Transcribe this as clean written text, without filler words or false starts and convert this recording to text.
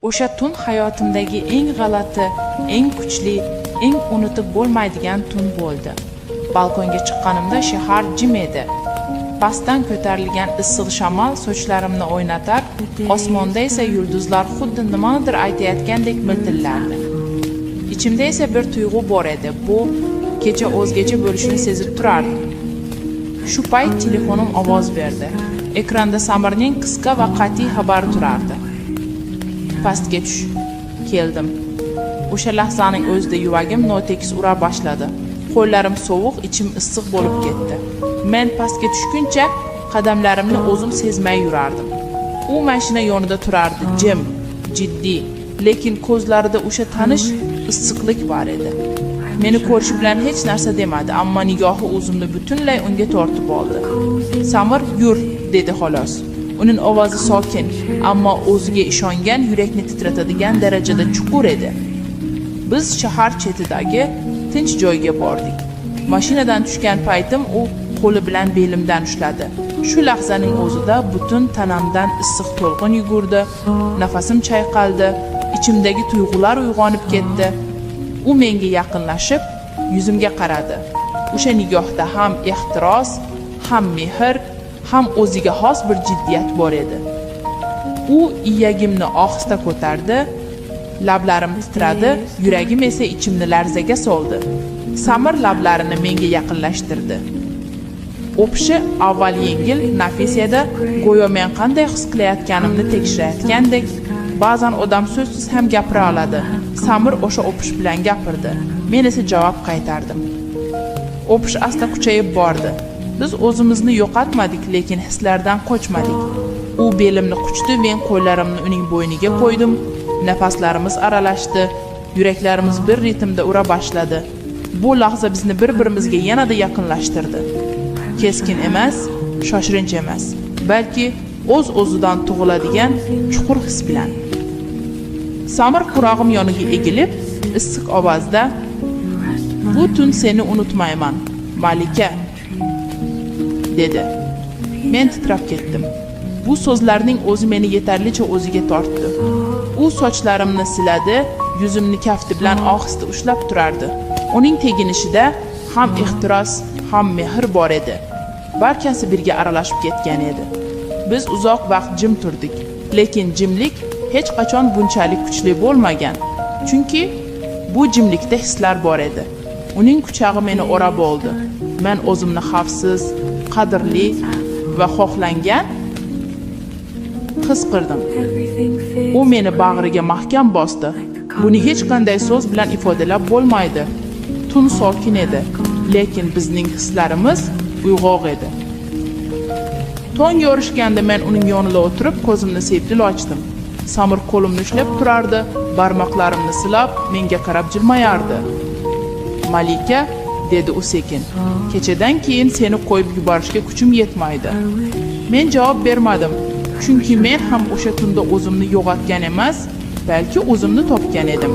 O'sha tun hayotimdagi eng g'alati, eng kuchli, eng unutib bo'lmaydigan tun bo'ldi. Balkonga chiqqanimda shahar jim edi. Pastdan ko'tarilgan issiq shamol sochlarimni o'ynatar, osmonda esa yulduzlar xuddi nimanidir aytayotgandek miltillardi. Ichimda esa bir tuyg'u bor edi. Bu kecha o'zgacha bo'lishini sezib turardim. Shu payt telefonim ovoz berdi. Ekranda Samirning qisqa va qat'iy xabari turardi. Pastga tush. Keldim. O'sha lahzaning o'zida yuragim notekis ura boshladi. Qo'llarim sovuq, ichim issiq bo'lib ketdi. Men pastga tushguncha qadamlarimni o'zim sezmay yurardim. U mashina yonida turardi, jim, jiddiy, lekin ko'zlarida o'sha tanish issiqlik bor edi. Meni ko'rishi bilan hech narsa demadi, ammo nigohi o'zimni butunlay unga tortib oldi. Samir, yur, dedi xolos. Uning ovozi sokin, ammo o'ziga ishongan yurakni titratadigan darajada chuqur edi. Biz shahar chetidagi tinch joyga bordik. Mashinadan tushgan paytim u qo'li bilan belimdan ushladi. Shu lahzaning o'zida butun tanamdan issiq to'lqin yugurdi, nafasim chayqaldi, ichimdagi tuyg'ular uyg'onib ketdi. U menga yaqinlashib, yuzimga qaradi. O'sha nigohda ham ehtiros, ham mehr, ham o'ziga xos bir jiddiyat bor edi. U iyagimni ohista ko'tardi, lablarim titradi, yuragim esa ichimni larzaga soldi. Samir lablarini menga yaqinlashtirdi. O'pishi avval yengil, nafis edi, go'yo men qanday his qilayotganimni tekshirayotgandek. Ba'zan odam so'zsiz ham gapira oladi. Samir o'sha o'pish bilan gapirdi. Men esa javob qaytardim. O'pish asta kuchayib bordi. Biz o'zimizni yo'qotmadik, lekin hislardan qochmadik. U belimni quchdi, men qo'llarimni uning bo'yniga qo'ydim. Nafaslarimiz aralashdi, yuraklarimiz bir ritmda ura boshladi. Bu lahza bizni bir-birimizga yanada yaqinlashtirdi. Keskin emas, shoshilinch emas, balki o'z-o'zidan tug'iladigan chuqur his bilan. Samir qulog'im yoniga egilib, issiq ovozda: "Bu tun seni unutmayman, Malika", dedi. Men titrab ketdim. Bu so'zlarning o'zi meni yetarlicha o'ziga tortdi. U sochlarimni siladi, yuzimni kafti bilan ohista ushlab turardi. Uning teginishida ham ehtiros, ham mehr bor edi. Barchasi birga aralashib ketgan edi. Biz uzoq vaqt jim turdik, lekin jimlik hech qachon bunchalik kuchli bo'lmagan. Chunki bu jimlikda hislar bor edi. Uning quchog'i meni o'rab oldi. Men o'zimni xavfsiz, qadrli va xohlangan his qildim. U meni bag'riga mahkam bosdi. Buni hech qanday so'z bilan ifodalab bo'lmaydi. Tun sokin edi, lekin bizning hislarimiz uyg'oq edi. Tong yorishganda men uning yonida o'tirib, ko'zimni septil ochdim. Samir qo'limni ushlab turardi, barmoqlarimni silab, menga qarab jilmayardi. "Malika", dedi u sekin, "kechadan keyin seni qo'yib yuborishga kuchim yetmaydi." Men javob bermadim, chunki men ham o'sha tunda o'zimni yo'qotgan emas, balki o'zimni topgan edim.